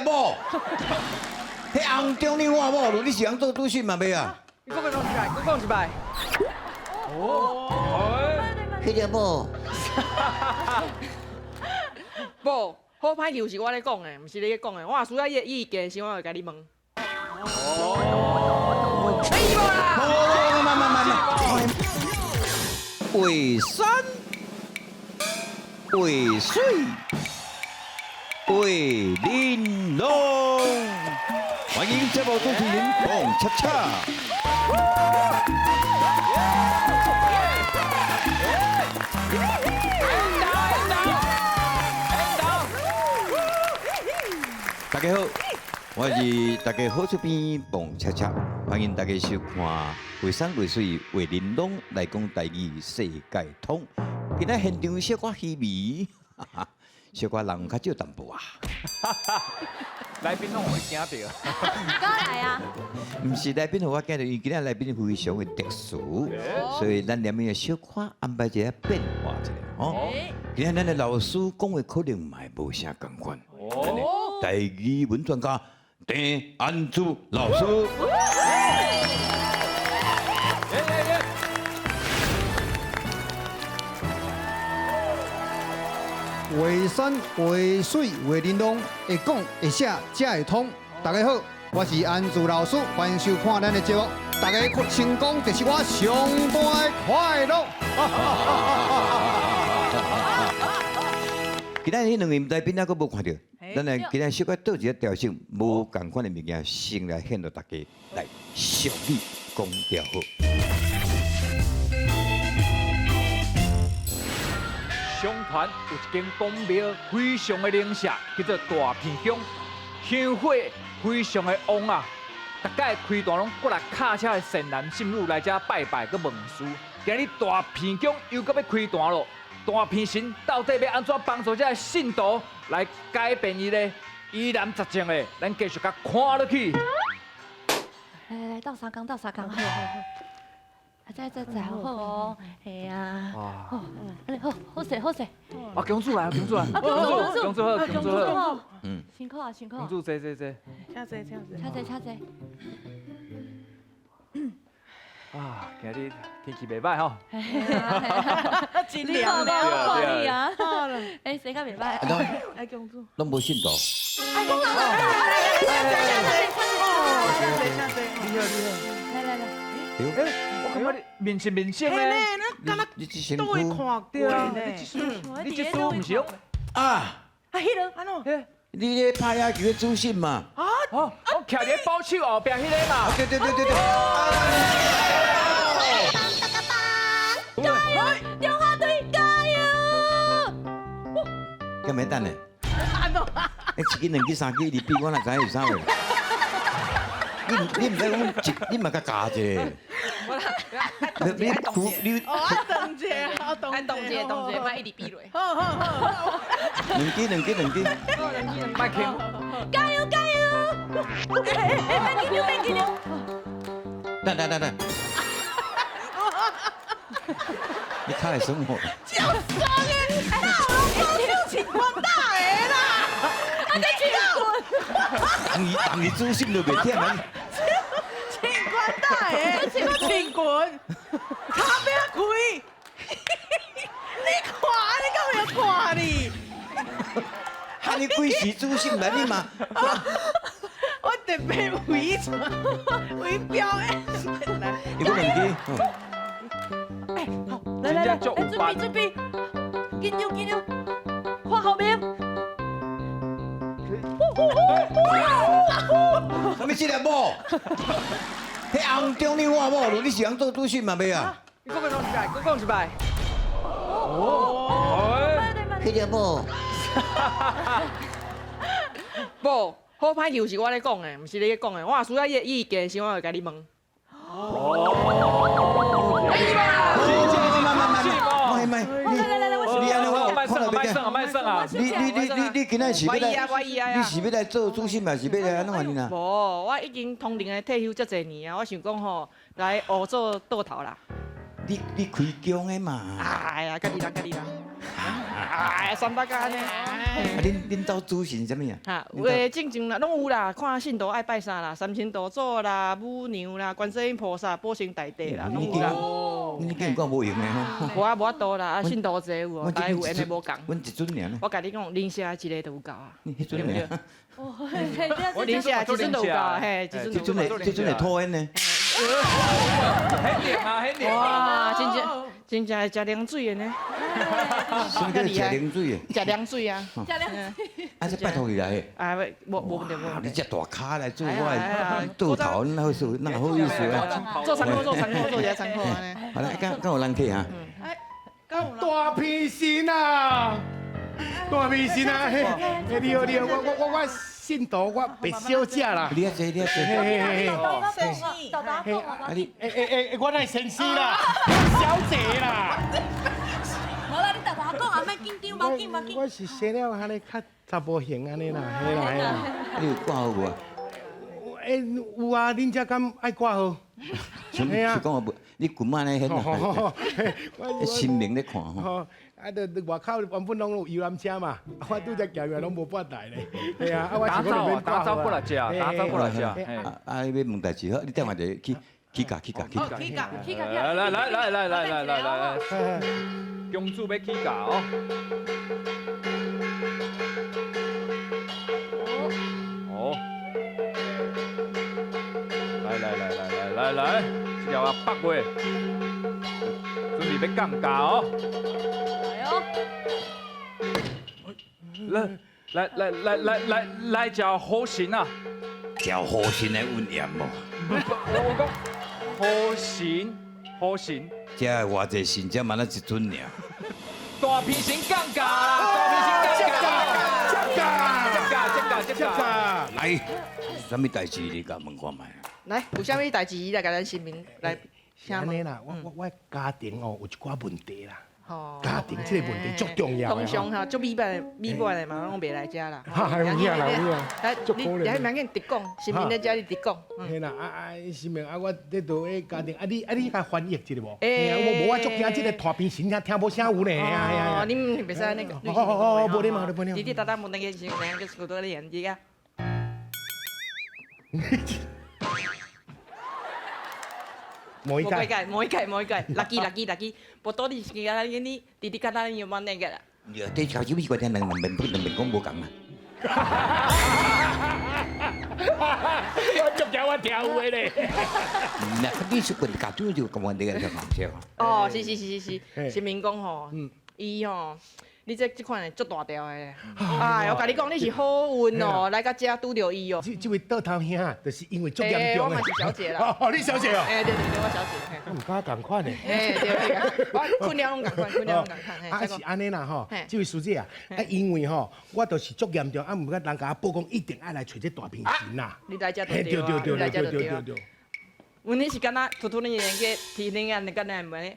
某？彼红中你看某，你是通做主审嘛袂啊？你讲一摆，阁讲一摆。哦，彼个某。无，好歹球是我咧讲的，毋是你咧讲的。我若需要伊的意见时，我会共你问。哦，哎无啦！慢慢慢慢。画山，画水，画玲珑。欢迎节目主持人彭恰恰。大家好，我是大家好出边彭恰恰，欢迎大家收看《画山画水画玲珑》来讲台语世界通。今仔现场小可稀微，小可人较少淡薄啊。来宾拢予你惊著。阁来啊？毋是来宾予我惊著，因为今仔来宾非常的特殊，所以咱连面小可安排一下变化一下吼。今仔咱的老师讲话可能嘛会无啥仝款。哦。台语文专家郑安珠老师。画山画水画玲珑，会讲会写才会通。大家好，我是安珠老师，欢迎收看咱的节目。大家成功就是我上大的快乐。今仔彼两位来宾还阁无看著，咱来今仔小可倒一个调性，无仝款的物件，先来献予大家来俗语讲了好。相传有一间公庙非常的灵社，叫做大鼻宫，香火非常的旺啊！逐摆开坛拢过来卡车的善男信女来遮拜拜，阁问事。今日大鼻宫又阁欲开坛咯，大鼻神到底欲按怎帮助这个信徒来改变伊的疑难杂症的？咱继续共看落去。来来来，倒相共，倒相共，好好好。啊，这这这好好哦，系啊，好，按呢好，好势好势。啊，公主来，公主来，啊，公主，公主好，公主好，嗯，辛苦啊，辛苦。公主坐坐坐。请坐，请坐。请坐，请坐。啊，今日天气袂歹吼。真凉凉，看你啊。哎，谁较袂歹？哎，公主。拢无信徒。哎，公主来来来来来来，请坐，你好，你好。来来来。哎，我感觉你面是面色呢？你这身都会看过呢？你这书毋是用啊？啊，彼个按怎？你咧拍野球的主审嘛？啊，哦，我徛伫保守后壁彼个嘛。对对对对对。加油！中华队加油！敢欲等呢？欸，一支、两支、三支，一直比，我哪知影有啥货？你毋使讲一，你嘛共教一下。你你哦，动一下，动动一下，动一下，莫一直比落。好好好。两支，两支，两支。莫客。加油加油！哎哎，别紧张，别紧张。等等等等。你卡会爽无？足爽的，哪有拢讲情况大的啦？啊，这情人伊人伊主审都袂忝啊！情关大的，这个情棍，跤欲开，你看，你敢会看你？啊，你几时主审来你嘛？我特别为为表演来。你阁两支。哎，好，来来来，准备准备，紧张紧张，看后面。啥物这个某？彼红中你看某，你是通做主审嘛袂啊？你讲一摆，阁讲一摆。哦，彼个某。无，好歹球是我咧讲的，毋是你咧讲的。我若需要伊的意见时，我会共你问。哦。慢慢慢慢，慢慢，来来来，我你按呢我莫算啊，莫算啊，莫算啊！你今仔是欲来？你是欲来做主审，还是欲来按怎呢啦？无，我已经通灵的退休遮济年啊，我想讲吼，来学做倒头啦。你開宮的嘛？哎呀，家己人家己人。哎，三百間呢。啊，恁兜主神啥物啊？哈，有的正常啦，攏有啦，看信徒愛拜啥啦，三清道祖啦、母娘啦、觀世音菩薩、保生大帝啦，攏有啦。你竟然講無用的吼？無啊，無法度啦，啊，信徒濟有哦，大家有緣的無仝。阮一尊爾呢。我共你講，寧夏一個就有夠啊。你彼尊爾？我寧夏一尊就有夠啊，嘿，一尊。這尊會這尊會吐煙呢？很靈啊，很靈。哇，真正真正會食涼水的呢。什麼叫食涼水的？食涼水啊！食涼水。啊，這拜託起來的。啊，無無問題無問題。你這大咖來做我的倒頭，哪好思哪好意思啊？做參考做參考做一下參考按呢。好啦，敢敢有人客啊？大鼻神啊！大鼻神啊！嘿，你好你好，我姓杜，我白小姐啦。你遐坐，你遐坐。嘿嘿嘿。啊你，欸，我乃先生啦，小姐啦。無啦，你沓沓講啊，莫緊張，無緊無緊。我是生了按呢較查某型按呢啦，嘿啦嘿啦。你有掛號無啊？欸，有啊，恁遮敢愛掛號？是講我無，你舊晚咧迄個，神明咧看吼。啊！就外口原本攏有遊覽車嘛，我拄才行入來攏無半台咧。係啊，啊我是講免打走過來食，打走過來食。啊，你欲問代誌好，你等下就去起價起價起價。起價起價。來來來來來來來來，公主欲起價哦。哦。來來來來來來來，這條啊北月，準備欲降價哦。來來來來來來來，食好神啊！食好神的溫鹽無？我講好神，好神。這偌濟神，這嘛那一尊爾。大鼻神降價啦！大鼻神降價，降價，降價，降價，降價。來，啥物代誌你共問看覓？來，有啥物代誌來共咱神明來？是按呢啦，我家庭哦有一寡問題啦。家庭這個問題足重要。通常吼，足美滿的美滿的嘛，攏袂來遮啦。哈，有影啦，有影。來，你你免緊直講，神明咧遮你直講。嘿啦，啊啊，神明啊，我咧做迄家庭，啊你啊你共翻譯一下無？欸，我無我足驚這個大邊神聽無啥有呢。哦，你唔袂使按呢。哦哦哦，無禮貌，無禮貌。滴滴答答，無那個是那個是多連接啊。無一屆，無一屆，無一屆，六支六支六支，無多你是今日你滴滴答答有冇那個啦？對，頭先美國聽兩兩邊兩邊講無仝啊！我足驚我聽有的咧。那你是問家長就講問題個就講笑。哦，是是是是是，新民講吼，伊吼。你這這款的足大條的，哎，我共你講，你是好運哦，來到這拄著伊哦。這位倒頭兄，就是因為足嚴重的。我嘛是小姐啦。哦，你小姐哦。欸，對對對，我小姐。我毋敢仝款的。欸，對對，我困了攏仝款，困了攏仝款。啊，是按呢啦吼，這位師姐啊，啊，因為吼，我就是足嚴重，啊，毋過人共我報講一定愛來揣這大平神啦。你來這就對啊，你來這就對啊。阮你是敢若突突你連個提恁啊，你敢若毋？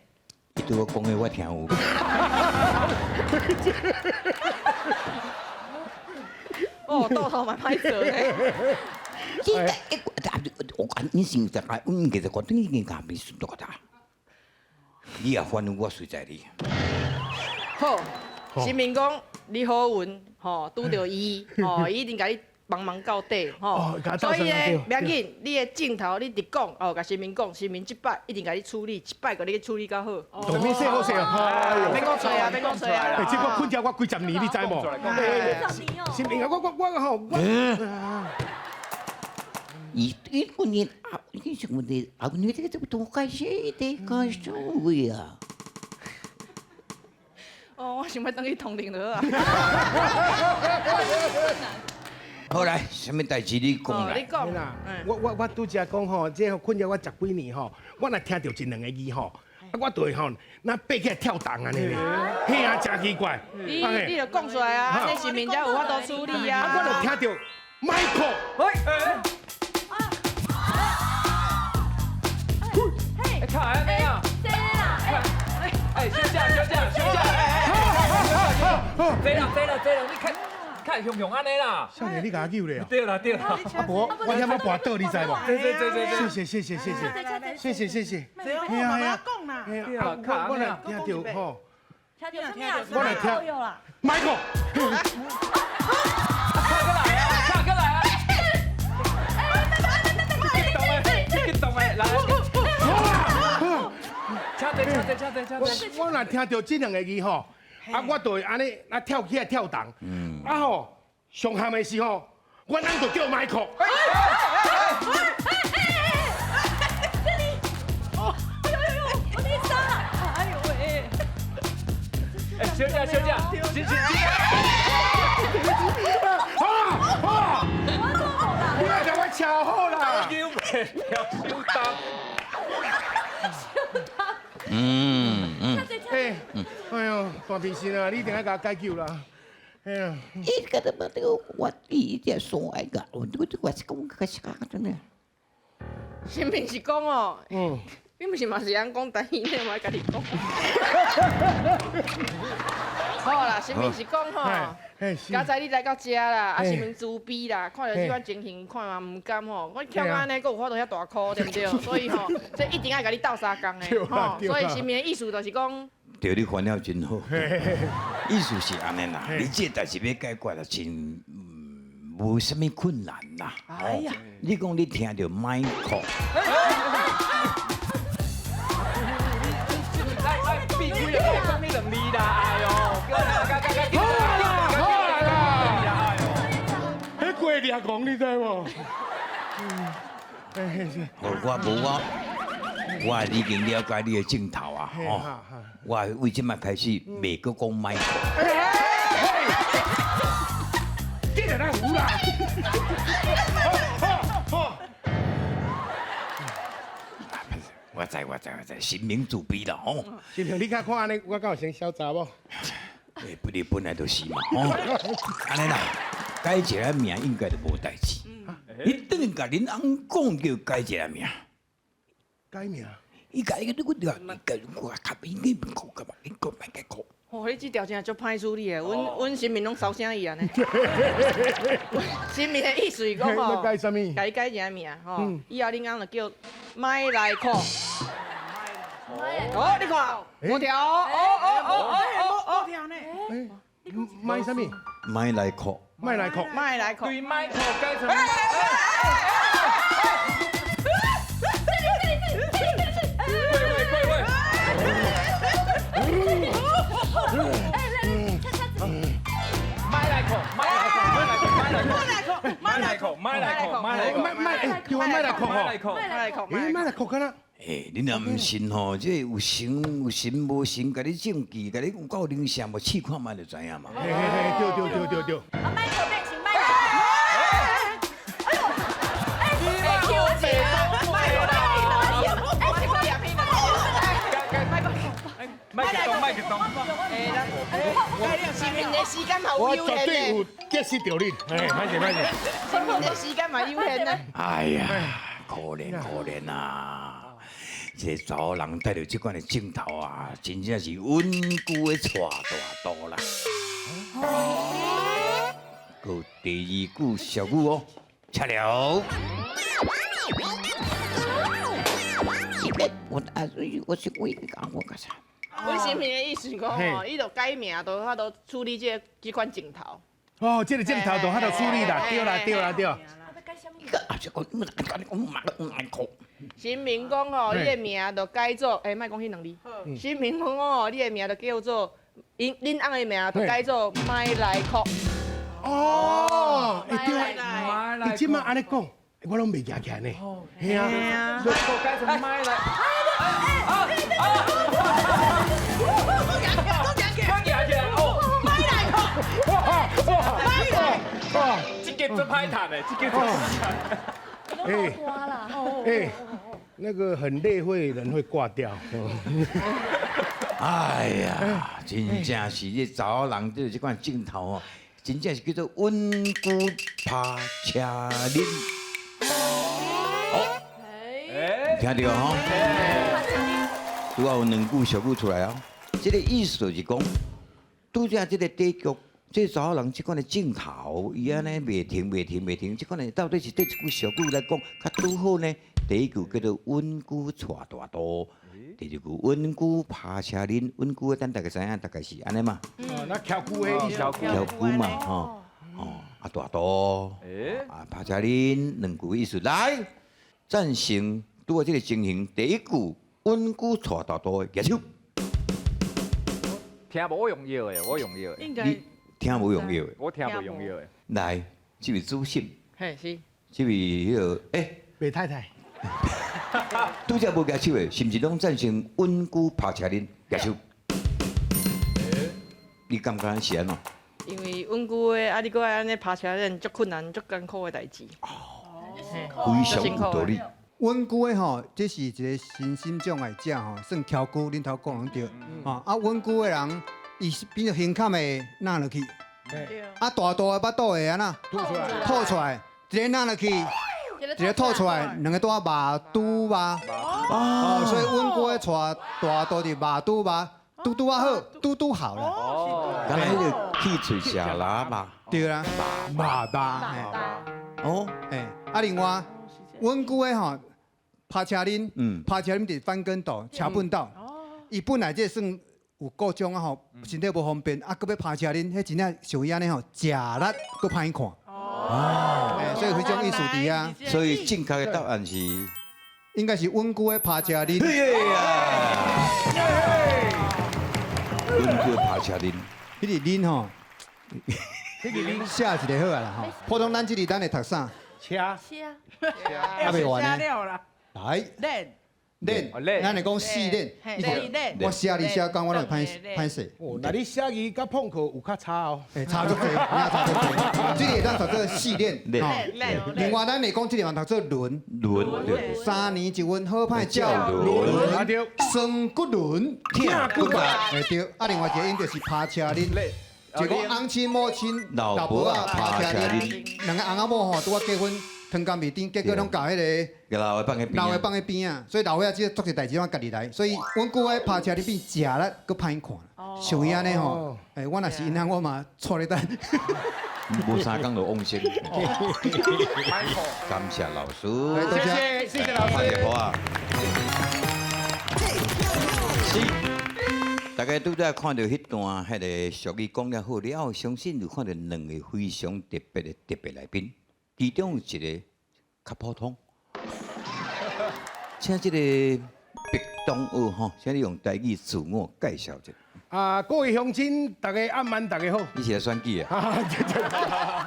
伊對我講的我聽有。哦，倒頭嘛歹做咧。我你先在啊，阮其實講，你已經講比順多大。你也煩我隨在你。好，新民講你好運，吼，拄著伊，吼，伊一定共你幫忙到底，吼。所以咧，袂要緊，你的鏡頭你直講，哦，共神明講，神明這擺一定共你處理，一擺共你處理較好。免說好勢哦，免講錯啊，免講錯啊。欸，這個困擾我幾十年，你知無？幾十年哦。神明啊，我吼，我。伊伊问你啊，你什么的啊？你這個這個多開心的，開心呀！哦，我想欲轉去通靈就好啊。好來，啥物代誌你講來？你講啦，我拄才講吼，這困擾我十幾年吼，我若聽著一兩個字吼，啊，我就會吼，若爬起來跳動按呢咧，嘿啊，真奇怪。你就講出來啊，按呢神明才有法度處理啊。啊，我就聽著 Michael，喂，哎，卡安呢啊？哎，休假休假休假！哎哎，對了對了對了，你看看。較會雄雄按呢啦。少年，你共我救咧？對啦對啦。啊無，我遐要跋倒，你知無？對對對對對。謝謝謝謝謝謝，謝謝謝謝。嘿啊嘿啊，講啦。嘿啊，我來聽著吼。聽著啥物啊？我來聽。Michael。卡過來啊！卡過來啊！激動的，激動的，來。請坐，請坐，請坐，請坐。我若聽著這兩個字吼，啊，我就會按呢啊跳起來跳動。啊吼，上譀的是吼，阮翁就叫 Michael。這裡，哎呦呦，我的衫啊！哎呦喂！哎，小姐，小姐，是是是。好啦好啦，你來共我超好啦。扭袂牢，手動。哎，哎呦，大平生啊，你一定愛共我解救啦！哎呀，伊個都無這個，我伊這所愛個，我我是講個啥真的。神明是講哦，你毋是嘛是曉講台語呢？我愛家己講。好啦，神明是講吼，剛才你來到遮啦，啊神明慈悲啦，看著這款情形，看嘛毋甘吼，我跳按呢，閣有法度遐大箍，對毋對？所以吼，這一定愛共你鬥相共的吼。所以神明的意思就是講，對，你翻了真好，意思是按呢啦，你這代誌欲解決啊，真無啥物困難啦。哎呀，你講你聽著 Michael。來，避開啦！講你兩字啦，哎呦，好啦好啦，彼過掠狂你知無？我無我，我已經了解你的鏡頭啊，吼！我為這擺開始袂閣講 Michael。竟然來胡啦！我知我知我知，神明慈悲啦吼！神明，你較看按呢，我敢有成痟查某？欸，不，你本來就是嘛吼。按呢啦，改一个名應該就無代誌。你等於共恁翁講叫改一个名。改名？伊改個你我你改我較應該唔講噶嘛，你講莫改講。哦，你這條真係足歹處理的，阮神明攏收聲伊按呢。神明的意思是講吼，改啥物？共伊改一个名吼，以後恁翁就叫麥來克。哦，你看，無條哦哦哦哦哦，無條呢？麥啥物？麥來克。麥來克。麥來克。對，麥克改成。麦来克，麦来克，麦来克，麦哎，叫我麦来克吼，麦来克，麦来克，哎，麦来克敢若？哎，你若毋信吼，這有神有神無神，共你證據，共你有夠靈性無？試看覓就知影嘛。嘿嘿嘿，對對對對對。啊，麥克變成麥來。哎呦，哎，麦克东，麦克东，神明的時間嘛我有限絕對有呢，結識著你，哎，歹勢歹勢。神明的時間嘛有限呢。哎呀，可憐可憐啊！這查某人帶著這款的鏡頭啊，真正是穩固的帶大肚啦。閣第二句俗語哦，切了。我啊，我是我講我講啥？阮神明的意思講吼，伊就改名，就有法度處理這這款鏡頭。哦，這個鏡頭就法度處理啦，對啦對啦對。神明講吼，你的名就改做，欸，莫講彼兩字。神明講哦，你的名就叫做，𪜶恁翁的名就改做麥來克。哦，欸對啊，你這擺按呢講，我攏袂記起來呢。係啊，所以改成麥來。這個真歹談的，這個真歹談。哎哎，那個很累會人會掛掉。哎呀，真正是這查某人對這款鏡頭哦，真正是叫做穩固拍車輪。好，聽著吼，拄仔有兩句俗語出來哦。這個意思就是講，拄才這個短劇，這查某人這款的鏡頭，伊按呢袂停袂停袂停，這款的到底是對一句俗語來講較拄好呢？第一句叫做穩龜娶大肚，第二句穩龜拍車輪，穩龜咱大家知影，大概是按呢嘛。那蹺龜的意思。蹺龜嘛，吼，哦，啊大肚，啊拍車輪，兩句意思來，贊成拄仔這個情形，第一句穩龜娶大肚的舉手。聽無我用藥的，我用藥的。應該你聽無用藥的，我聽無用藥的。來，這位主審，嘿是，這位彼個，欸，白太太，拄才無舉手的，是毋是攏贊成穩龜拍車輪舉手？你感覺是按怎？因為穩龜的啊，你閣愛按呢拍車輪，足困難、足艱苦的代誌。非常有道理。穩龜的吼，這是一個身心障礙者吼，算蹺龜，恁頭講攏對。啊，穩龜的人，伊是變做胸坎會納落去，啊，大肚的腹肚會按怎？吐出來，吐出來，一个納落去，一个吐出來，兩个拄仔肉拄肉。哦，所以穩龜的娶大肚就肉拄肉，拄拄仔好，拄拄好啦。哦，敢若彼个汽水食喇叭。對啦，肉肉。哦，欸，啊，另外，穩龜的吼，拍車輪，拍車輪就是翻跟斗、車畚斗。伊本來這算有故障啊吼，身體無方便，啊，閣欲拍車輪，彼真正像伊按呢吼，食力閣歹看。哦，所以彼種意思佇遐。所以正確的答案是，應該是穩龜的拍車輪。穩龜拍車輪，彼個輪吼，彼個輪寫一个好啊啦吼。普通咱這裡咱會讀啥？車。車。還袂完呢。來。練。練，咱會講四練。我寫字寫工，我攏會歹歹勢。哦，那你寫字佮碰課有較差哦。欸，差足濟，差足濟。這個會當讀做四練。另外，咱會講這個嘛讀做輪。輪。3年一運，好歹照輪。酸骨輪，疼骨力。會對。啊，另外一個音就是拍車輪。一個翁親某親，老婆仔拍車輪。兩個翁仔某吼，拄仔結婚。湯甘袂甜，結果攏共彼个老的放佇邊，老的放佇邊仔，所以老歲仔這足濟代誌攏家己來，所以阮舅仔拍車輪變食力，閣歹看。像伊按呢吼，欸，我若是𪜶翁，我嘛𤆬咧等。無三工就往生。感謝老師，謝謝謝謝老師。是，大家拄才看著彼段彼个俗語講了好了後，相信有看著兩個非常特別的特別來賓。其中有一个較普通，請這個白東學吼，請你用台語自我介紹一下。啊，各位鄉親，大家暗晚，大家好。你是來選舉啊？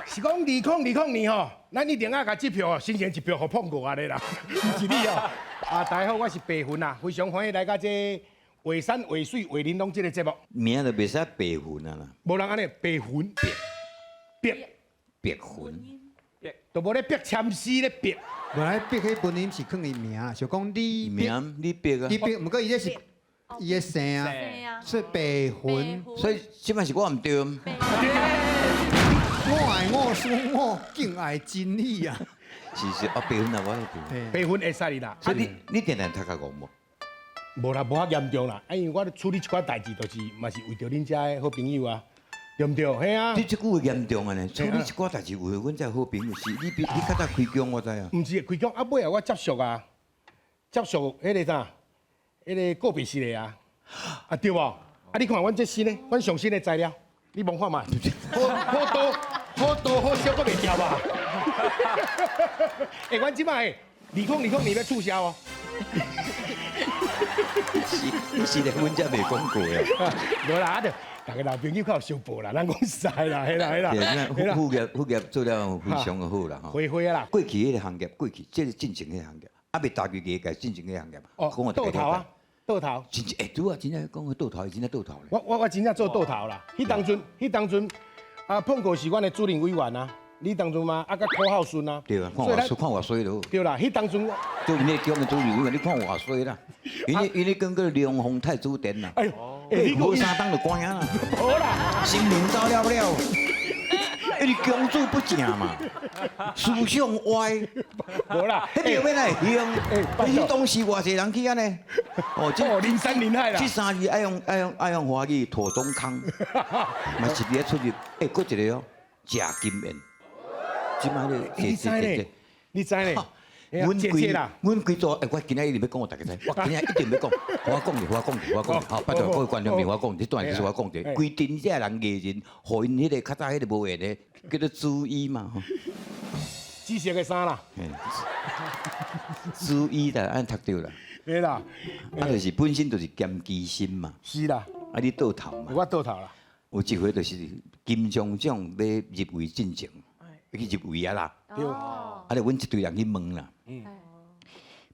是講2020年吼，咱一定愛共這票先前一票予碰過按呢啦，毋是你哦。啊，大家好，我是白雲啊，非常歡喜來到這畫山畫水畫玲瑯這个節目。名就袂使白雲啊啦。無人按呢，白雲。白。白雲。都無咧逼簽詩咧逼，原來逼彼本音是囥伊名，就講李名李白啊。李白，毋過伊這是伊的姓啊，所以白雲。所以這擺是我毋對。我愛我輸我敬愛真理啊。是是，啊白雲啊，我對。白雲會使你啦。所以你定定讀較戇無？無啦，無遐嚴重啦。啊，因為我處理一寡代誌，就是嘛是為著恁遮的好朋友啊。對毋對？嘿啊！你這句話嚴重啊呢？處理一寡代誌為阮這好朋友，是你比你較早開工我知啊。毋是開工，啊尾後我接觸啊，接觸彼个啥，彼个告別式的啊，啊對無？啊你看阮這新的，阮上新的材料，你摸看覓，好好多好多好燒閣袂掉吧？欸，阮這擺2020年欲促銷哦。是是咧，阮遮袂講過啊。無啦，啊著。大家老朋友較有相報啦，咱講實在啦，嘿啦嘿啦。對，副業做了非常的好啦，吼。花花啦。過去彼个行業，過去這個進前彼个行業，啊未踏入業界進前彼个行業。哦，倒頭啊，倒頭。真正欸，拄啊，真正講個倒頭，真正倒頭咧。我真正做倒頭啦。彼當陣，彼當陣啊，碰過是阮的主任委員啊。你當陣嘛，啊，佮柯孝順啊。對啊，看偌衰，看偌衰就。對啦，彼當陣。做因咧叫的主任委員，你看偌衰啦。𪜶咧講叫龍鳳太子殿啦。哎呦，欸，你無三冬就關啊啦。好啦，新年走了了。因為公主不正嘛，思想歪，無啦，彼廟欲按怎會興？你當時偌濟人去按呢？哦，哦，人山人海啦。這三字愛用愛用愛用華語妥中康，嘛是佇咧出入。欸，閣一個哦，食金燕，這擺咧，你知咧？你知咧？阮規阮規組，欸，我今仔一定欲講，予大家知，我今仔一定欲講，予我講著，予我講著，予我講著，好，拜託各位觀眾朋友，我講，這段就是我講著，規陣這人藝人，予𪜶彼個較早彼個無緣的，叫做朱衣嘛，吼，紫色的衫啦，朱衣啦，按呢讀著啦，對啦，啊，就是本身就是兼機心嘛，是啦，啊，你倒頭嘛，我倒頭啦，有一回就是金鐘獎欲入圍進前，去入圍啊啦，對，啊，就阮一堆人去問啦。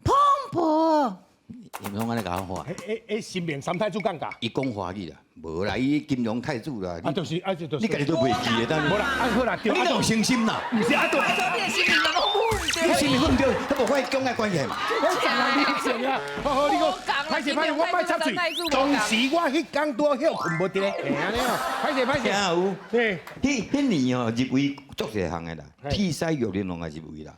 彭婆，伊攏按呢共我喊。欸欸，神明三太子講教。伊講華語啦，無啦，伊金龍太子啦。啊，就是啊，就你家己都袂記得，但無啦，啊好啦，你哪有誠心啦？毋是啊，對。你的神明都唔對。你神明唔對，他無法講愛關係嘛。我講啊，你講啊，好好，你講。歹勢歹勢，我莫插喙。當時我彼工拄好歇睏無佇咧，嘿按呢哦，歹勢歹勢。聽有？對。彼彼年哦，入圍足濟項的啦，鐵獅玉玲瓏也入圍啦，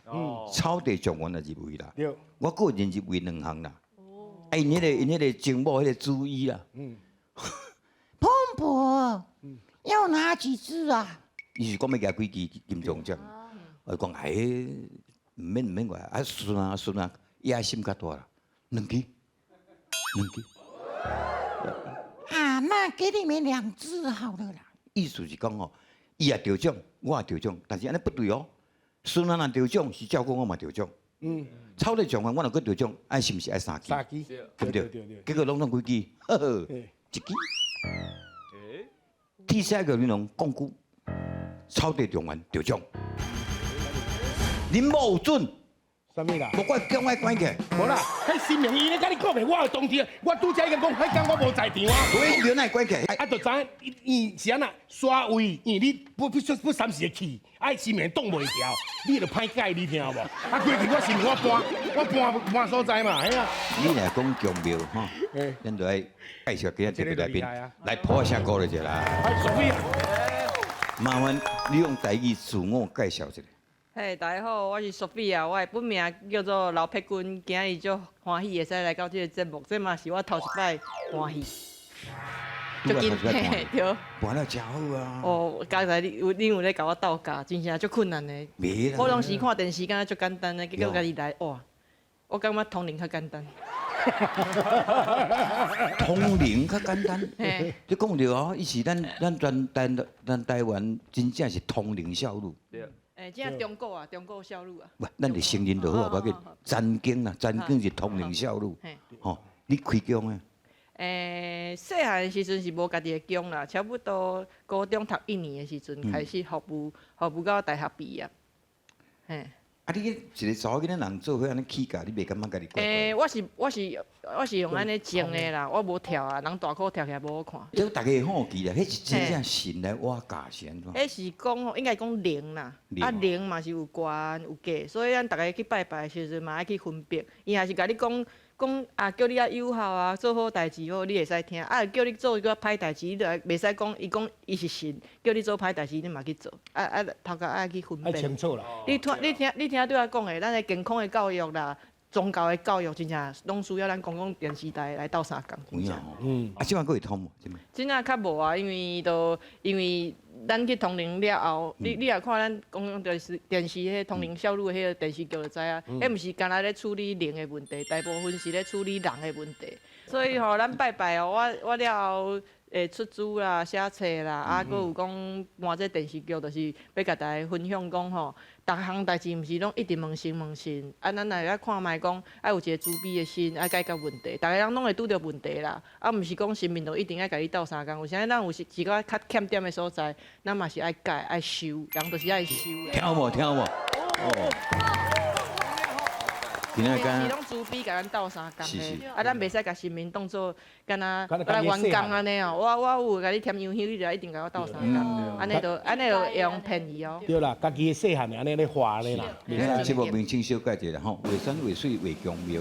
草地狀元也入圍啦。對。我個人入圍兩項啦。啊，𪜶彼個𪜶彼個情某彼個主醫啦。彭婆，要拿幾支啊？伊是講欲舉幾支金鐘獎，我講哎，毋免毋免怪，啊孫啊孫啊，野心較大啦，兩支，兩支。啊，那給你們兩支好了啦。意思是講吼，伊也得獎，我也得獎，但是按呢不對哦。孫啊若得獎是照講我嘛得獎。草地狀元我若閣得獎，愛是毋是愛三支？三支，對不對？結果攏總幾支？呵呵，一支。鐵獅玉玲瓏摃龜，草地狀元得獎。恁某有準？啥物啦？無怪講愛關起。無啦，彼神明伊咧共你講袂，我有當天，我拄才已經講，彼工我無在場啊。我原來關起。啊，就知影伊是按怎刷位，因為你不不不三時的去，愛神明擋袂牢，你就歹解，你聽無？啊，過去我神明我搬，我搬搬所在嘛，嘿啊。你若講宮廟吼，咱就愛介紹今仔特別來賓，來破聲鼓勵一下啦。麻煩你用台語自我介紹一下。嘿，大家好，我是索菲亞，我的本名叫做劉佩君，今日足歡喜會使來到這个節目，這嘛是我頭一擺搬戲，足緊，嘿，對，搬了誠好啊。哦，剛才你有你有咧共我鬥教，真正足困難的。我當時看電視敢若足簡單的，結果家己來，哇，我感覺通靈較簡單。通靈較簡單。你講著哦，伊是咱咱全台咱台灣真正是通靈少女。對。欸，這中國啊，中國少女啊。不，咱就承認就好啊，無要緊。曾經啦，曾經是通靈少女。吼，你開宮的？欸，細漢的時陣是無家己的宮啦，差不多高中讀一年的時陣開始服務，服務到大學畢業。嘿。啊！你一個查某囡仔人做伙按呢起價，你袂感覺家己怪怪？欸，我是我是我是用按呢種的啦，我無跳啊，人大箍跳起來無好看。這大家會好奇啦，彼是真正神來倚教是按怎？彼是講應該講靈啦，啊靈嘛是有懸有假，所以咱逐家去拜拜的時陣嘛愛去分別。伊若是共你講講啊，叫你愛友好啊，做好代誌好，你會使聽；啊，叫你做一個歹代誌，你就袂使講。伊講伊是神，叫你做歹代誌，你嘛去做。啊啊，頭殼愛去分辨。愛清楚啦。你聽，你聽，你聽對我講的，咱的健康的教育啦，宗教的教育，真正攏需要咱公共電視台來鬥相共。有影吼。嗯。啊，這擺閣會通無？這擺較無啊，因為都因為咱去通靈了後，你你若看咱公共電視電視彼通靈少女彼个電視劇就知影，彼毋是干焦咧處理靈的問題，大部分是咧處理人的問題。所以吼，咱拜拜哦，我我了後會出書啦、寫冊啦，啊，閣有講搬這電視劇，就是欲共大家分享講吼，逐項代誌毋是攏一直問神問神，啊，咱若愛看覓講，愛有一個慈悲的心，愛解決問題，逐个人攏會拄著問題啦，啊，毋是講神明就一定愛共你鬥相共，有啥咱有時一寡較欠點的所在，咱嘛是愛改愛修，人就是愛修。聽有無？聽有無？哦。平時攏慈悲共咱鬥相共的，啊，咱袂使共神明當做敢若來冤工按呢哦。我我有共你添油香，你就一定共我鬥相共，按呢就按呢就會用騙伊哦。對啦，家己的細漢按呢咧畫咧啦。節目名稱小改一下吼，畫山畫水畫宮廟。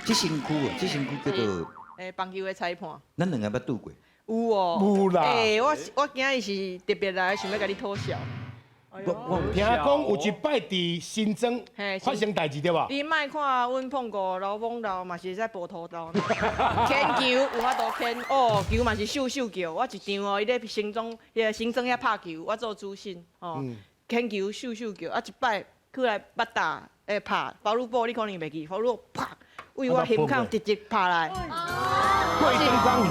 這身軀啊，這身軀叫做。欸，棒球的裁判。咱兩个捌拄過。有哦。有啦。欸，我今日是特別來想欲共你討笑。我聽講有一擺佇新莊發生代誌對無？你莫看阮碰過老懵老嘛是會使跋塗豆，牽球有法度牽哦，球嘛是秀秀叫。我一場哦，伊咧新莊，彼个新莊遐拍球，我做主審哦，牽球秀秀叫。啊一擺去來捌打會拍包魯波，你可能袂記，包魯波啪，為我胸口直直拍來。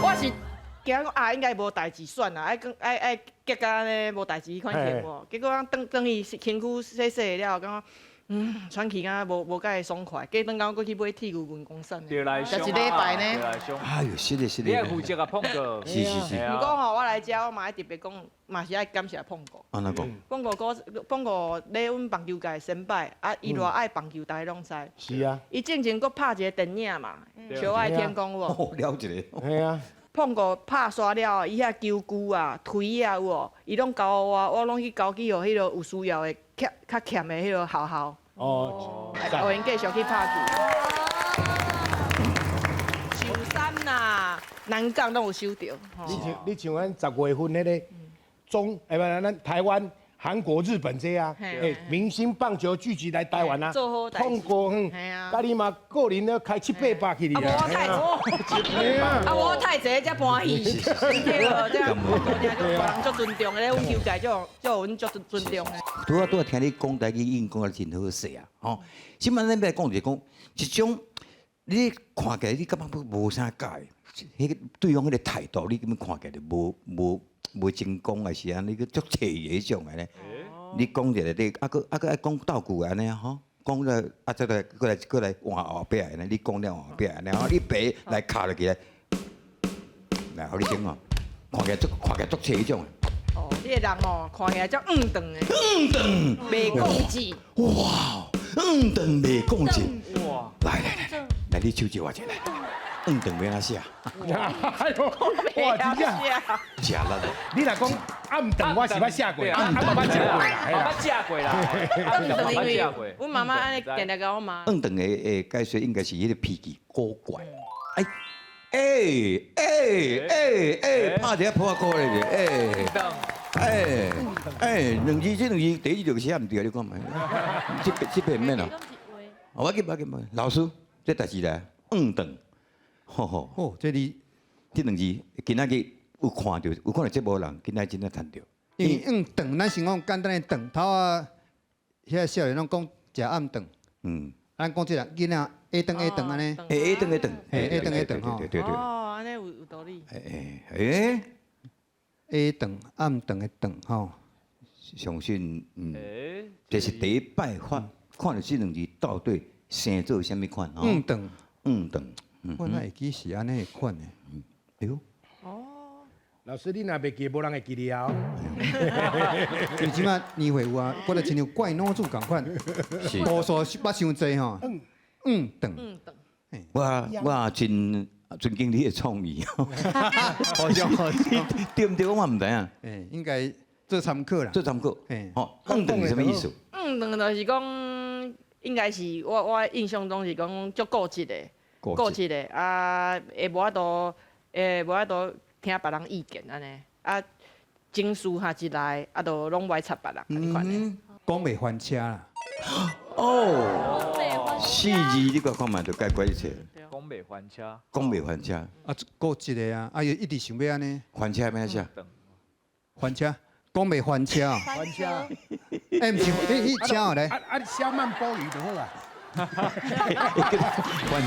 我是。驚講啊，應該無代誌算啦，愛講愛愛結甲按呢無代誌彼款型無。結果轉轉去身軀洗洗了後，感覺喘氣敢若無介爽快。過轉工閣去買鐵牛雲公散，對來食一禮拜呢。哎呦，是的，是的。你愛負責啊，碰哥。是是是。毋過吼，我來遮我嘛愛特別講，嘛是愛感謝碰哥。按怎講？碰哥哥，碰哥咧阮棒球界先輩，啊，伊偌愛棒球，大家攏知。是啊。伊進前閣拍一個電影嘛，《小愛天宮》有無？了一個。係啊。碰過拍煞了後，伊遐球具啊、槌啊有無？伊攏交予我，我攏去交去予彼個有需要的欠較欠的彼个學校。哦，予𪜶繼續去拍球。壽山啦，南港攏有收著。你像阮10月份彼个中，欸不，咱台灣、韓國、日本這啊，欸，明星棒球聚集來台灣啊，碰過，佮你嘛個人咧開七八百去哩啊。啊，無我太濟才歡喜，對無？這人足尊重的咧，阮球界足足阮足尊重的。拄仔拄仔聽你講台語，已經講得真好勢啊！吼，這擺咱欲來講就是講一種，你看起來你感覺無啥佮意，彼个對方彼个態度，你根本看起來就無成功，還是按呢，閣足揣意彼種的咧。你講一個你啊，閣啊閣愛講道具按呢吼，講了啊，再來閣來閣來換後壁的呢，你講了後壁的，然後你爸來敲落去來，來，予你先哦，看起來足看起來足揣彼種的。哦，你的人哦，看起來足黃長的。黃長。袂固執。哇，黃長袂固執。哇！來來來來，你手借我一下來。黃長欲按怎寫？哎呦，哇，真正。食力。你若講暗頓，我是捌寫過，暗頓捌食過啦，捌食過啦。黃長因為阮媽媽按呢定定共我罵。黃長的解說應該是彼个脾氣古怪。哎哎哎哎哎，拍一下破鼓咧，哎。哎哎，兩字這兩字第一字就寫毋對，你看覓？這這毋免啦。我緊我緊，老師，這代誌來，黃長。吼吼，哦，這裡這兩字今仔日有看著，有可能節目人今仔真正趁著。因為黃長，咱先講簡單的長頭啊，遐少年攏講食暗頓。咱講這個囡仔下頓下頓按呢。下頓下頓，下頓下頓吼。對對對。哦，按呢有道理。欸欸。下頓暗頓的頓吼。相信這是第一擺發看著這兩字到底生做啥物款吼。黃長。黃長。我哪會記是按呢款的？哎喲！哦，老師，你若袂記，無人會記你啊。因為這擺年會有啊，我就親像怪腦子仝款，步數捌傷濟吼。黃長。我真尊敬你的創意。好笑好笑。對毋對？我嘛毋知影。欸，應該做參考啦。做參考。吼，黃長是啥物意思？黃長就是講，應該是我印象中是講足固執的。固執的啊，會無法度，會無法度聽別人意見按呢，啊，情緒哈一來，啊，就攏歪插別人按呢款的。講袂翻車啦。哦，四字你閣看覓就解決一切。講袂翻車。講袂翻車。啊，固執的啊，啊，伊一直想欲按呢。翻車欲按怎寫？翻車，講袂翻車。翻車。欸，毋是，彼車哦咧。啊啊，小曼波魚就好啊。翻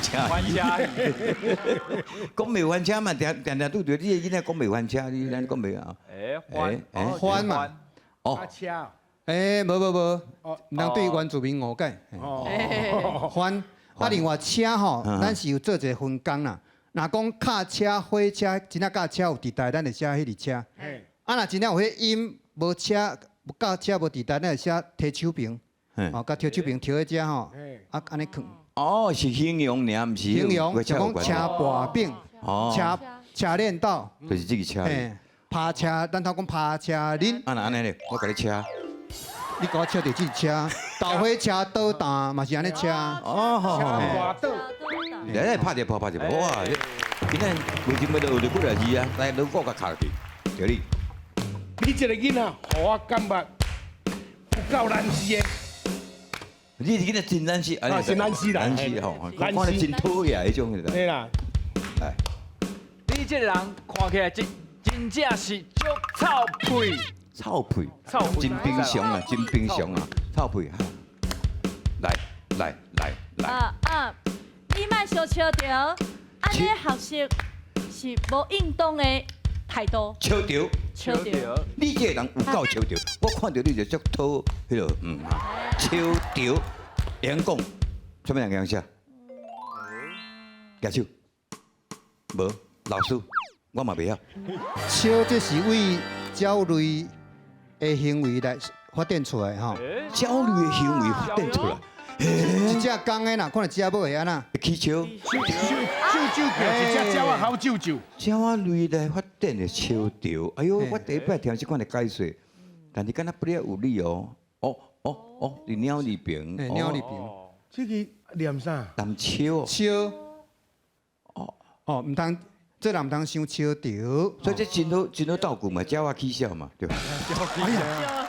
車，翻車，講袂翻車嘛，定定定拄著你的囡仔講袂翻車，你咱講袂啊？欸，翻，翻嘛，哦，車，欸，無無無，人對原住民誤解，翻，啊，另外車吼，咱是有做一個分工啦。若講卡車、火車，真正佮車有佇台，咱會寫彼個車。啊，若真正有彼音無車，佮車無佇台，咱會寫提手邊。哦，共提手邊提彼遮吼，啊，按呢囥。哦，是形容爾，毋是形容，就講車跋餅，車車鏈道，就是這個車。趴車，咱頭講趴車恁。啊，若按呢咧，我共你車。你共我車著這車，豆花車倒擔嘛是按呢車。哦，車跋倒。來來拍一波，拍一波，哇！今仔為什麼就有這幾個字啊？來，你我共敲去，對你。你這個囡仔，予我感覺有夠難死的。你這囡仔真難死，啊，真難死啦，難死吼，看你真討厭彼種的。對啦，來，你這個人看起來真真正是足臭屁，臭屁，臭屁，真平常啊，真平常啊，臭屁。來來來來。啊啊！你莫相笑著，按呢學習是無應當的態度。笑著，笑著，你這個人有夠笑著，我看著你就足討彼個，笑著，會曉講，啥物人會曉寫？舉手，無，老師，我嘛袂曉。笑這是為鳥類的行為來發展出來吼。鳥類的行為發展出來。一隻公的啦，看著隻母會按怎？起笑，啾啾叫，一隻鳥仔吼啾啾。鳥仔類來發展的笑著，哎喲，我第一擺聽這款的解說，但是敢若不了有理哦。哦哦哦，佇鳥裡邊，鳥裡邊，這個念啥？念笑。笑。哦哦，毋通，這人毋通傷笑著。所以這真好，真好道具嘛，鳥仔起笑嘛，對。哎呀，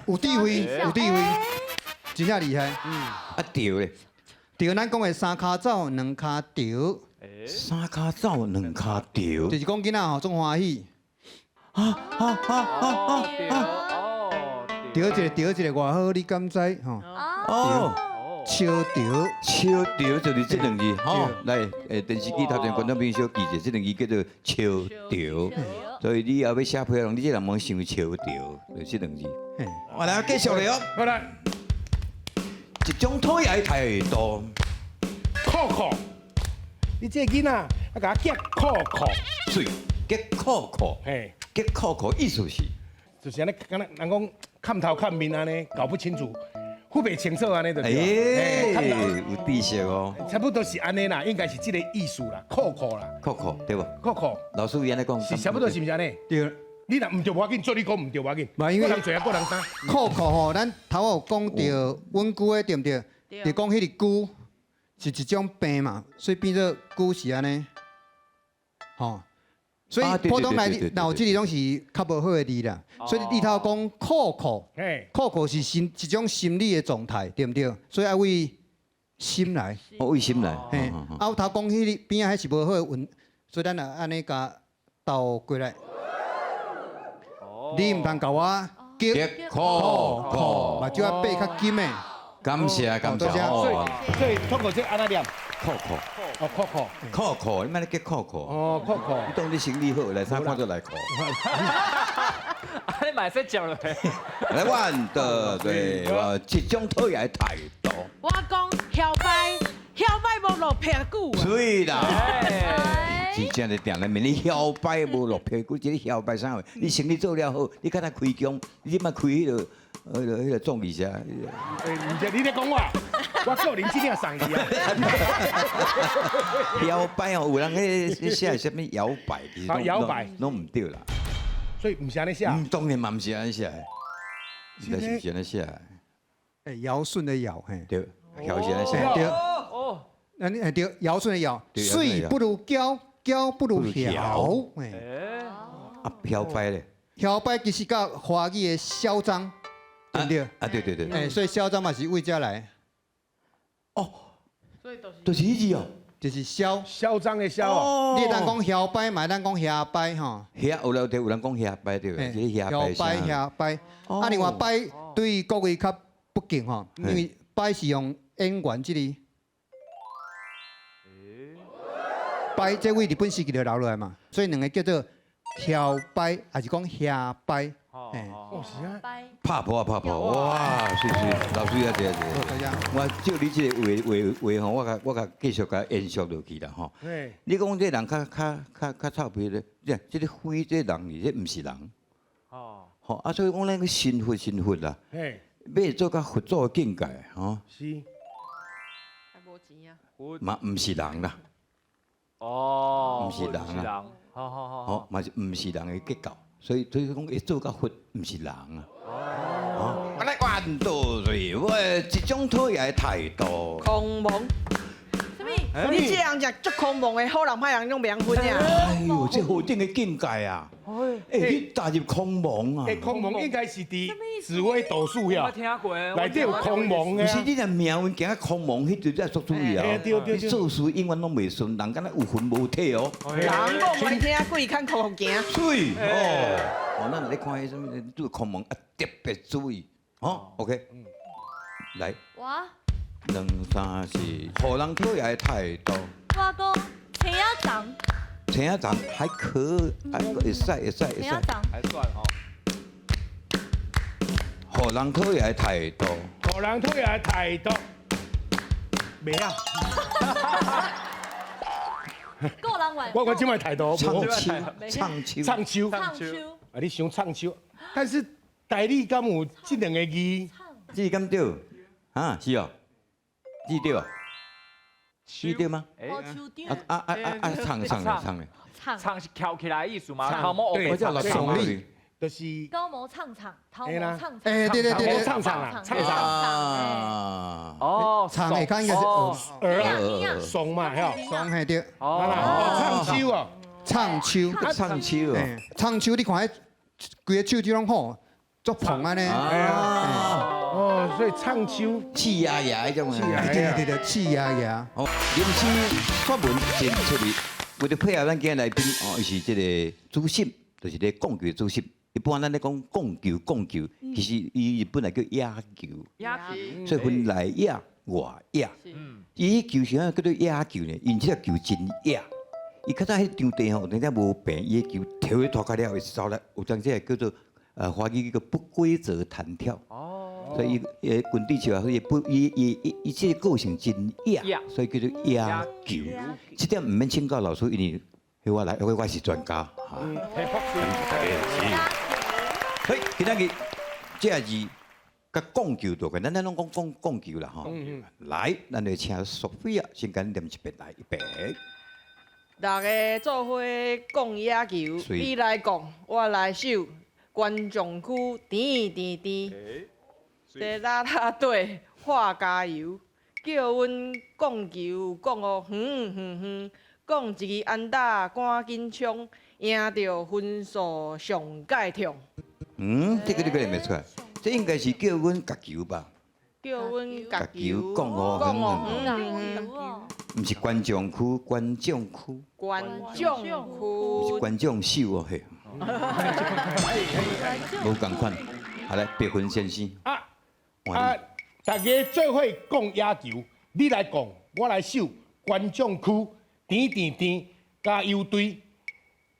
有智慧，有智慧。真正厲害，啊著咧，著咱講的三跤走，兩跤著。三跤走，兩跤著，就是講囡仔吼總歡喜。啊啊啊啊啊！著一个著一个偌好，你敢知吼？哦，笑著，笑著就是這兩字吼。來，電視機頭前觀眾朋友小記者，這兩字叫做笑著。所以你後欲寫批人，你這人莫傷笑著，就是這兩字。我來繼續來哦。好來。一種討厭的態度，酷酷，你這個囡仔，啊，共我激酷酷，水激酷酷，嘿，激酷酷意思是，就是按呢，敢若人講看頭看面按呢，搞不清楚，分袂清楚按呢就對。欸，有知識哦，差不多是按呢啦，應該是這個意思啦，酷酷啦，酷酷對無？酷酷，老師伊按呢講，是差不多是毋是按呢？對。你若毋對無要緊，做你講毋對無要緊。無因為個人做啊，個人擔。酷酷吼，咱頭有講著穩龜的對毋對？就講彼個龜是一種病嘛，所以變做龜是按呢，吼。所以普通來若有這個攏是較無好的字啦。所以你頭講酷酷，酷酷是心一種心理的狀態，對毋對？所以愛為心來。哦，為心來。嘿，啊，我頭講彼個邊仔彼是無好的運，所以咱就按呢共倒過來。你毋通共我激酷酷，目睭仔擘較緊的。感謝感謝。所以透過這按怎念？酷酷。哦，酷酷。酷酷，你莫咧激酷酷。哦，酷酷。你當你生理好，來啥看做來酷。啊，你嘛會使接落來。來，阮的對，我這種討厭的態度。我講囂擺，囂擺無落屁股。對啦。真正咧定咧問你囂擺無落屁股，這個囂擺啥貨？你生理做了好，你敢若開工，你這擺開彼個綜藝社。欸，毋是你咧講我，我個人真正送你啊。搖擺哦，有人彼寫啥物搖擺，其實搖擺攏毋對啦。所以毋是按呢寫。當然嘛毋是按呢寫，實在是毋是按呢寫。欸，堯舜的堯，嘿。對，堯是按呢寫。對。哦。那你對，堯舜的堯，水不如嬌。嬌不如囂，啊，囂擺咧？囂擺其實佮華語的囂張，對毋對？啊，對對對。欸，所以囂張嘛是為這來。哦，就是彼字哦，就是囂。囂張的囂哦。你會當講囂擺，嘛會當講遐擺吼。遐有人有人講遐擺對，遐擺遐擺。啊，另外擺對國語較不敬吼，因為擺是用演員這個。擺這位日本時期就留落來嘛，所以兩個叫做囂擺，還是講遐擺？哦，是啊。拍破啊拍破，哇，是是，老師啊，對對。我照你這個話話話吼，我共繼續共延續落去啦吼。你講這人較臭屁咧，這個非這人，這毋是人。哦。吼啊，所以講咱個身份身份啦，欲做到佛祖的境界吼。是。無錢啊。嘛毋是人啦。哦，毋是人啊，好好好，吼嘛是毋是人的結構，所以講會做到佛，毋是人啊。哦，我來關多嘴，我一種討厭的態度。狂妄。啥物？你這人真足空亡的，好人歹人攏袂曉分啊。哎呦，這何等的境界啊！哎，你踏入空亡啊！欸，空亡應該是佇紫微斗數我遐，聽過。內底有空亡的不是你若命運行到空亡，彼就才足注意啊！你做事永遠攏袂順，人敢若有魂無體哦。人講無聽，鬼牽哭哭行。水哦，哦，咱來看彼啥物，對空亡啊特別注意，吼，OK，來，我兩三四，予人討厭的態度。我講青仔腸，青仔腸還可，還會使會使會使。青仔腸還算吼。予人討厭的態度。予人討厭的態度。袂啊。個人話。我這擺態度。唱秋，唱秋，唱秋，唱秋。啊，你想唱秋，但是台語敢有這兩個字？這敢對？啊，是哦，這對哦，這對嗎？啊啊啊啊！唱唱的唱的，唱是翹起來的意思嗎？頭毛對，聳立，就是高毛唱唱，頭毛唱唱，哎，對對對對，唱唱啊，唱唱啊，哦，唱會講應該是兒啊，爽嘛，吼，爽嘿對，哦，唱秋哦，唱秋，唱秋，唱秋，你看彼規个手指攏吼，足膨按呢。哦，所以唱秋氣壓壓彼種啊，對對對，氣壓壓。哦，臨時發文真出力，為著配合咱今日來賓哦，伊是這个主審，就是咧摃球的主審。一般咱咧講摃球，摃球，其實伊日本來叫野球，野球，所以分內野、外野。伊彼球啥叫做野球呢？因這個球真野，伊較早彼場地吼，有陣無平，伊个球跳去塗跤了會走來，有當時叫做華語叫做不規則彈跳。哦。所以伊滾地球啊，伊不伊伊伊伊這個個性真野，所以叫做野球。這點毋免請教老師，因為我來，我是專家。嘿，今仔日這個字佮摃球就咱咱攏講講摃球啦吼。來，咱就請索菲亞先共念一遍來，預備。六个做伙講野球，你來講，我來守，觀眾區甜甜甜。佇啦啦隊喊加油，叫阮摃球摃予遠遠遠，摃一支安打趕緊衝，贏著分數上蓋痛。嗯，這個你閣念袂出來，這應該是叫阮共球吧？叫阮共球摃予遠遠遠，毋是觀眾區，觀眾區，觀眾區，毋是觀眾手哦嘿，無仝款。好來，白雲先生。啊，大家做伙講野球，你來講，我來守。觀眾區甜甜甜，加油隊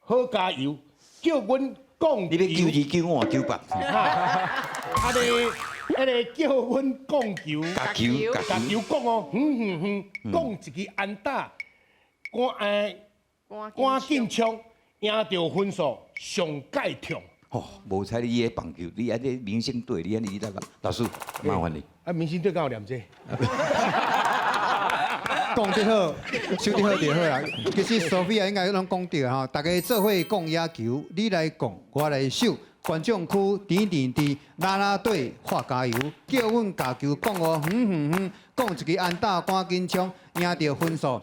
好加油，叫阮摃球。你欲929，我98。啊，彼个叫阮摃球，共球，共球講哦，遠遠遠，講一支安打，趕緊衝，贏著分數上蓋痛。哦，無彩你彼棒球，你按呢明星隊，你按呢得老師麻煩你。啊，明星隊敢有念這個？講得好，收得好就好啦。其實索菲亞應該攏講對吼，大家做伙講野球，你來講，我來守。觀眾區甜甜甜，啦啦隊喊加油，叫阮共球講予遠遠遠，講一支安打趕緊衝，贏著分數。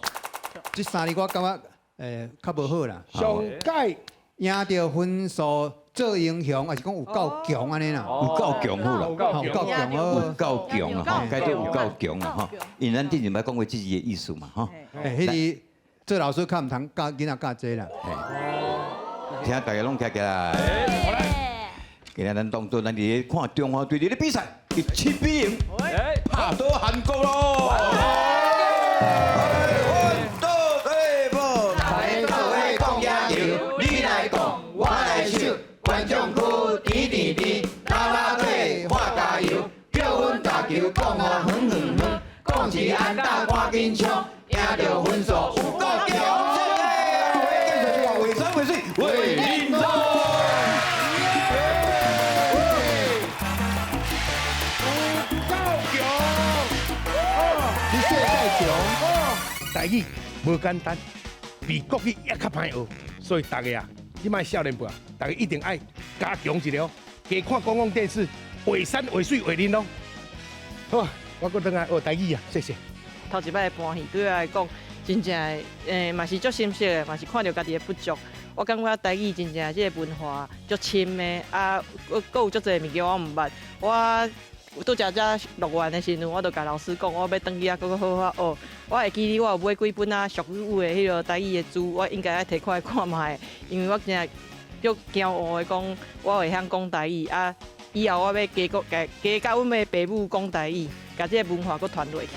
這三字我感覺較無好啦。上蓋贏著分數做英雄，還是講有夠強按呢啦？有夠強好啦，有夠強，有夠強啊！吼，改做有夠強啊！吼，因為咱之前捌講過這字的意思嘛，吼。欸，彼个做老師較毋通教囡仔教這啦。聽大家攏徛起來。今日咱當作咱佇咧看中華隊佇咧比賽，伊7-0，拍倒韓國咯。觀眾區甜甜甜，啦啦隊喊加油，叫阮共球講予遠遠遠，講一支安打趕緊衝，贏著分數有夠強。為山為水為民族。有夠強，你世界強。台語無簡單，比國語也較歹學，所以大家啊，這擺少年輩啊，大家一定愛加強一下，加看公共電視，畫山畫水畫恁咯。好，我閣轉來學台語啊，謝謝。頭一擺搬戲對我來講，真正嘛是足心息的，嘛是看著家己的不足。我感覺台語真正這个文化足深的，啊，閣閣有足濟物件我毋捌。我拄才遮錄完的時陣，我就共老師講，我欲轉去遐閣閣好好學。我會記得我有買幾本啊俗語的彼个台語的書，我應該愛提看來看覓，因為我真正足驕傲的講，我會曉講台語啊！以後我欲加閣加加佮阮的爸母講台語，共這个文化閣傳落去。